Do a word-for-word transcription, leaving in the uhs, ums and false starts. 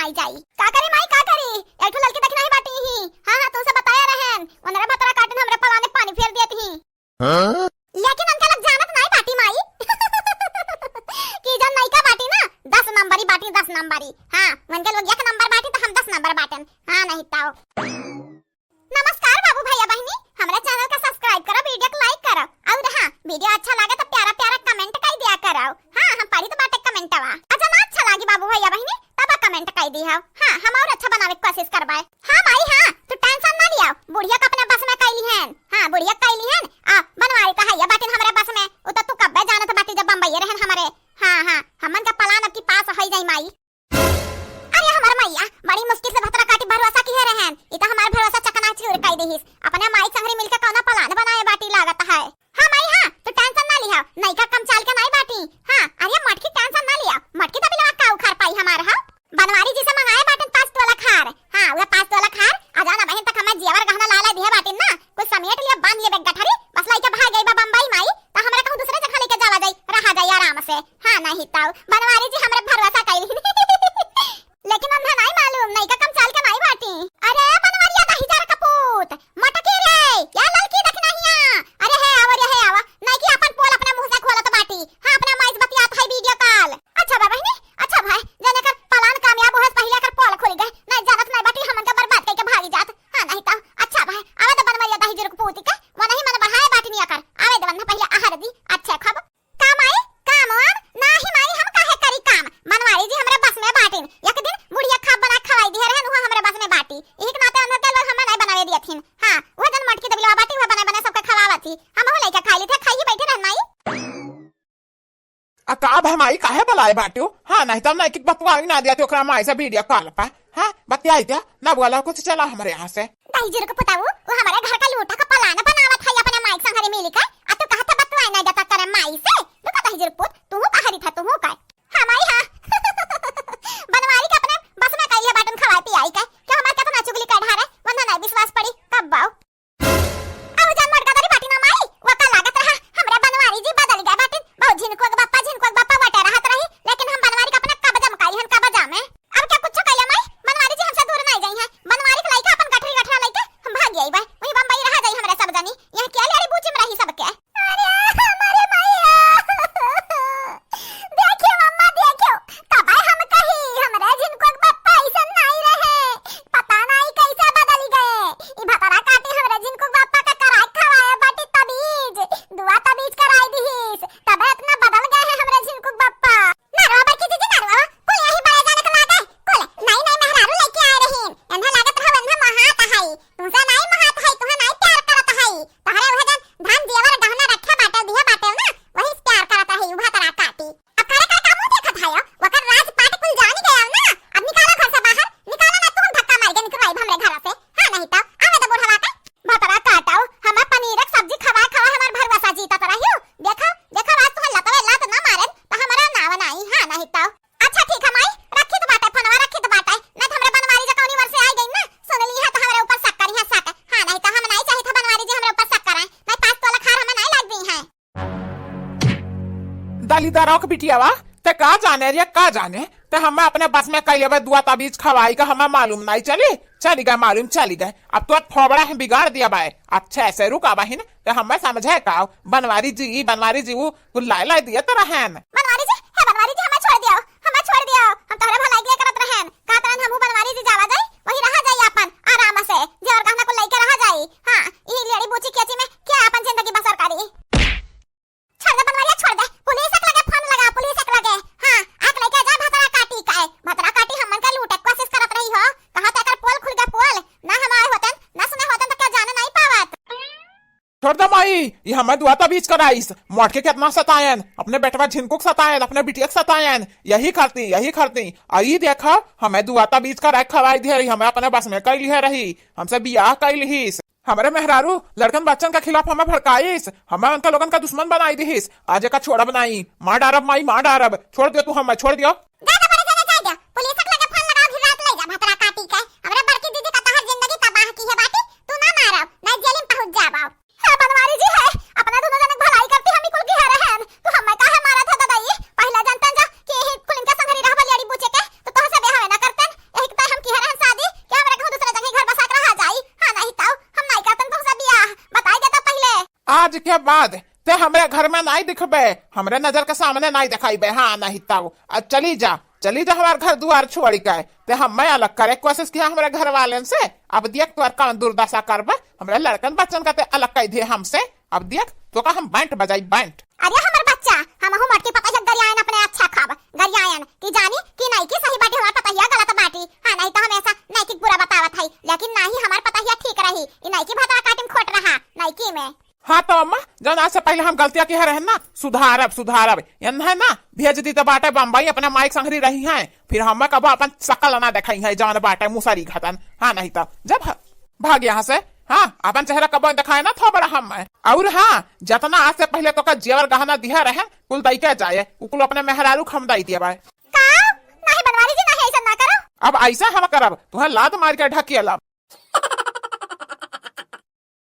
आई जाई। का करी माई, का करी? एक ठो लड़की देखना ही बाटी ही। हाँ, हाँ, तुमसे बताया रहन। उनरे भतरा काटिन हमरे पलाने पानी फेर देत ही। हाँ? लेकिन उनका लोग जानत नाई बाटी माई। कि जौन नइका बाटी ना, दस नंबरी बाटी, दस नंबरी। हाँ, उनके लोग एक नंबर बाटी तो हम दस नंबर बाटन। हाँ, नहीं ताओ। नमस्कार बाबू भैया बहिनी, हमरे channel का subscribe करो, video को like करो। और हाँ, video अच्छा लागे तो प्यारा प्यारा comment कई दिया करो। हाँ, हम पढ़ी तो बाटे commentवा। अच्छा ना अच्छा लागी बाबू भैया बहिनी, तब comment कई दी हो। हाँ, हम और अच्छा बनावे की कोशिश करबाए। हाँ माई हाँ, तू tension ना लिया, बुढ़िया का अपने बस में कई लिहन। हाँ, बुढ़िया कई लिहन, आ बनवारी का है ये बाटिन हमरे बस में, उ तो तू कब्बे जानत बाटी जब बम्बई रहन हमरे। हाँ, हाँ, हमन का plan अब की pass होई जाई माई। अरे हमार मैया, बड़ी मुश्किल से भतरा काटी भरोसा किहे रहन। इ त हमार भरोसा चकनाचूर कई दिहिस। अपने माई संगरी मिलके कौना plan बनाए बाटी लागत है। हाँ माई हाँ, तू tension ना लिहा, नइका कम चाल के नाई बाटी। हाँ, अरे मटकी tension ना लिहा, मटकी दबिलवा का उखाड़ पाई हमार, हाँ? बनवारी जी से मंगाए बाटिन पाँच तोला खार। हाँ, वह पाँच तोला खार, आ जाना बहिन तक हमें जेवर गहना ला ला दिहे बाटिन ना, कुछ समेट लिया, बांध लिया bag गठरी, बस लइके भाग गई बा बम्बई माई, त हमरा कहूँ दूसरे जगह लेके जावा जाई, रहा जाई आराम से। हाँ, नहीं ताऊ, बनवारी जी हमरे भरोसा कइली। लेकिन उन्हें नाई मालूम, नइका कम चाल के नाई बाटी। अरे बनवारिया दहिजर कपूत, मटकी रे, या ललकी देख नहीं आ। अरे हे आवा, अरे हे आवा, नइकी अपन पोल अपने मुंह से खोलत बाटी। हाँ, अपने माई से बतियात है video call। अच्छा बा बहिनी, अच्छा भाई, जने कर plan कामयाब होस पहिले कर पोल खुल गए। नहीं जानत नहीं बाटी हमन के बर्बाद कइके भागी जात। हाँ, नहीं तो अच्छा भाई, आवे तो बनवारिया दहिजर कपूत के, वो नहीं मन बढ़ाए बाटी नहीं कर। आवे दे वन्ना पहिले आहार दी, अच्छा खब। का माई? काम वाम? नाही माई, हम काहे करी काम? बनवारी जी हमरे बस में बाटिन। एक दिन बुढ़िया खाब बना खवाई दिहे रहन, उहो हमरे बस में बाटी। इही के नाते उन्हें तेल वेल हमें नहीं बनावे दियथिन। हाँ, वो जन मटकी दबिलवा बाटी, वो बने बने सबके खवावत ही। हम वो लइके खाई ली थे, खाई ही बैठे रहन माई। आ का भा माई, काहे बुलाए बाटियो? हाँ, नहीं तब नहीं कि बतुआई ना दिया थे ओकरा माई से video call पर। हाँ, बतियाई दिया, ना बोला कुछ, चला हमरे यहाँ से। दहिजर के पुताऊ, वो हमारे घर का लूटा का plan बनावत है अपने माई संघरे मिल के। आ तू कहत है बतुआई ना जाता करे माई से, तू का दहिजर पुत, तू का हरी था, तू का? हाँ माई हाँ। बनवारी के अपने बस में कइले बाटन खवाई पियाई के, क्या हमार केतना चुगली कर ढारे, वन्ना नहीं विश्वास पड़ी, कब बाऊ? अब जान मोटका दरी बाटी ना माई, वका लागत रहा, हमरे बनवारी जी बदल गए बाटिन। बहुत झिनकुआ के बप्पा, झिनकुआ के बप्पा बटे रहत रही, लेकिन हम बनवारी के अपने कब्जा में काई हन, कब्जा में। अब क्या कुछ कइले माई, बनवारी जी हमसे दूर नहीं जाई हैं। बनवारी के लइके अपन गठरी गठरा लइके हम भाग आई बा। वही बम्बई रहा जाई हमरे सब जनी। यहाँ क्या लेड़ी बूची में रही सबके। अरे हमारे मैया। देखियो अम्मा, देखियो, तबे हम कही, हमरे झिनकुआ के बप्पा ऐसन नहीं रहे, पता नहीं कैसे बदल गए। ई भतरा काटी हमरे झिनकुआ के बप्पा का कराए खवाए बाटी तबीज, दुआ तबीज कराई दिहिस, तबे इतना बदल गए हैं हमरे झिनकुआ के बप्पा। ना रो बड़की जीजी, ना रो, कुल यही बड़े जाने के लागे, कुल नई नई मेहरारू लेके आए रहीन, एन्हे लागत रहो एन्हे महात है, तुमसे नहीं महात है, तुम्हें नहीं प्यार करत है, तोहरे वह जन धन जेवर गहना रखे बाटे, दिहे बाटे ना, वही से प्यार करत है, उ भतरा काटी। अब करे करे का मुंह देखत है, ओकर राज पाट कुल जानी गया ना। अब निकालो घर से बाहर, निकालो ना तो हम धक्का मार के निकलवाई हमरे घर से। हाँ नहीं तो आवे तो बुढ़वा के। भतरा काटाओ, हमें पनीर के सब्जी खवाए खवाए हमार भरवासा जीतत रहियो। देखो, देखो आज तुम्हें लतवे लात ना मारेन तो हमारा नाव नाई। हाँ नहीं तो। अच्छा ठीक है माई, रखी तो बाटे फोनवा, रखी तो बाटे। ना तो हमरे बनवारी जो कौनी वर्ष आई गई ना, सुन ली है तो हमरे ऊपर शक करी है शक। हाँ नहीं तो हम नहीं चाहिए था बनवारी जी हमरे ऊपर शक करें। नहीं पाँच तोला खार हमें नहीं लग दी है। दलिदरवा के बिटियावा, ते का जाने रे, का जाने? ते हमें अपने बस में कई लेबे दुआ तबीज खवाई का हमें मालूम नहीं चली, चली गए मालूम, चली गए। अब तो थोबड़ा है बिगाड़ दिया बाय। अच्छा ऐसे रुका बहिन, ते हमें समझे का? बनवारी जी, बनवारी जी, वो कुल लाई लाई दिए तो रहन। बनवारी जी, हे बनवारी जी, हमें छोड़ दियो, हमें छोड़ दियो। हम तोहरे भलाई के लिए करत रहन। का तरन हमहू बनवारी जी जावा जाई, वही रहा जाई अपन आराम से। जेवर गहना कुल लइके रहा जाई। हाँ, ई लेड़ी बूची केची में क्या अपन जिंदगी बसर करी? छोड़ दे बनवारिया, छोड़ दे। पुलिस के लगे फोन लगा, पुलिस के लगे। हाँ, आके लेके जा भतरा काटी का है। भतरा काटी हमन का लूटे के कोशिश करत रही हो। कहा तो एकर पोल खुल गया पोल। ना हम आए होतन, ना सुने होतन तो क्या जाने नहीं पावत। छोड़ दे माई, ये हमें दुआ तबीज कराइस। मोटके कितना सतायन, अपने बेटवा झिनकू के सतायन, अपने बिटिया के सतायन। यही करती, यही करती। आ ई देखा, हमें दुआ तबीज कराए खवाई दिहे रही, हमें अपने बस में कई लिहे रही, हमसे बियाह कई लिहिस। हमरे मेहरारू लड़कन बच्चन के खिलाफ हमें भड़काइस, हमें उनका लोगन का दुश्मन बनाई दिहिस। आज एका छोड़ब नाई, मार डारब माई, मार डारब। छोड़ दियो तू हमें, छोड़ दियो। जा, जा, बड़े जाने जा, जा। पुलिस के लगे फोन लगाओ, फिर रात ले जा भतरा काटी के। हमरे बड़की दीदी का तहर जिंदगी तबाह की है बाटी, तू ना मारब, नहीं जेल में पहुंच जाबो। हे बनवारी जी, हे, अपना दोनों जने के भलाई करती हम ही कुल की हरे हैं। तू हमें काहे मारा था ददाई? पहला जानतन जा कि यही कुल इनका संघरी रहबा लेड़ी बूचे के, तो तोह से बेहावे ना करतन। आज के बाद ते हमरे घर में नाहीं दिखबे, हमरे नजर के सामने नाहीं दिखाइबे। हाँ, नहीं तो आ चली जा, चली जा हमार घर दुआर छोड़ के। ते हमें अलग करे के कोशिश किहा हमरे घर वालेन से। अब देख तोर कौन दुर्दशा करबे, हमरे लड़कन बच्चन का ते अलग कइ दिहे हमसे। अब देख तोका हम बैंड बजाई, बैंड। अरे हमर बच्चा, हमहू मोटकी पतोहिया गरियायन अपने अच्छा खाब, गरियायन कि जानी कि नइकी सही बाटी, हमार पतोहिया गलत बाटी। हाँ, नहीं तो हमेशा नइकी के बुरा बतावत है, लेकिन नहीं, हमार पतोहिया ठीक रही। ई नइकी भतरा काटिम खोट रहा नइकी में। हाँ तो अम्मा, जौन आज से पहिले हम गलतियाँ किहे रहेन ना, सुधारब, सुधारब। एन्हे ना भेज दी तो बाटे बम्बई, अपने माई के संगरी रहिहैं, फिर हमें कबो अपन सकल ना देखइहैं, जौन बाटे मुसरी घतन। हाँ, नहीं तो जब ह-, भाग यहाँ से। हाँ, अपन चेहरा कबो देखाए ना थोबड़ा हमें। और हाँ, जतना आज से पहिले तोका जेवर गहना दिहे रहेन, कुल दइके जाए, उ कुल अपने मेहरारू के हम दइ दिए बाए। का? नहीं बनवारी जी, नहीं, ऐसा ना करो। अब ऐसा हम करब, तुहें लात मार के ढकेलब।